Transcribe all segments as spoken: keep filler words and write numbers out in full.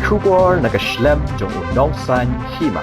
Khubor na ka shlem jong u nongsan hima.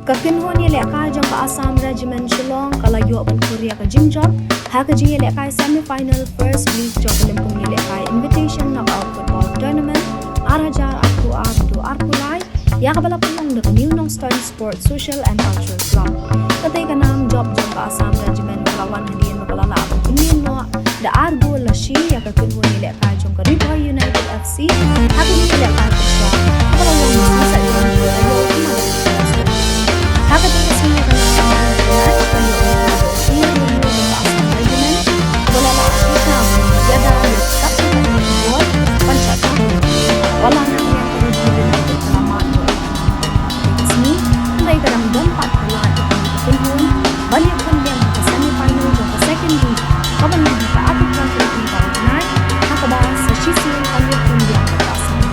Ka kynhun ïalehkai jong ka Assam Regiment Shillong ka la ïoh ban kur ïa ka jingjop ha ka jingïalehkai semi final first leg jong ka lympung ïalehkai invitation knockout football tournament ar hajar arphew ar haduh arphew lai, ïa kaba la pynlong da ka New Nongstoiñ Sports Social and Cultural Club. Katei ka nam jop jong ka Assam Regiment ka la wan hadien ba ka la lah ban pynlong noh da ar gol la shi ïa ka kynhun ïalehkai jong ka Ri Bhoi United F C ha ka jingïalehkai pyrshah kaba la long ha ka semifinal. Ha katei ka sngi ka la long ka ïoh ka Assam Regiment kaba la lah ban ïada ïa ka Assam Regiment. Ban shah tang wala na ka Ri Bhoi United ka la mad. Sngi, hynrei ka dang don pat ka lad jong ka kynhun ban ïakhun biang ha ka semi final jong ka second league kaba long ha ka arphew phra tarik u bnai, ha kaba sa shisien kan ïakhun biang ha ka semi.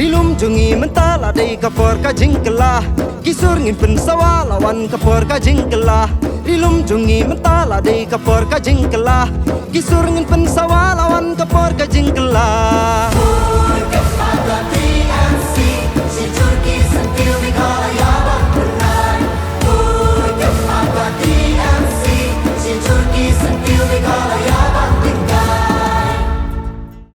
Ri lum jong ngi mynta la dei ka por ka jingkylla. Ki sur ngin pynsawa la wan ka por ka jingkylla. Ri lum jong ngi mynta la dei ka por ka jingkylla. Ki sur ngin pynsawa la wan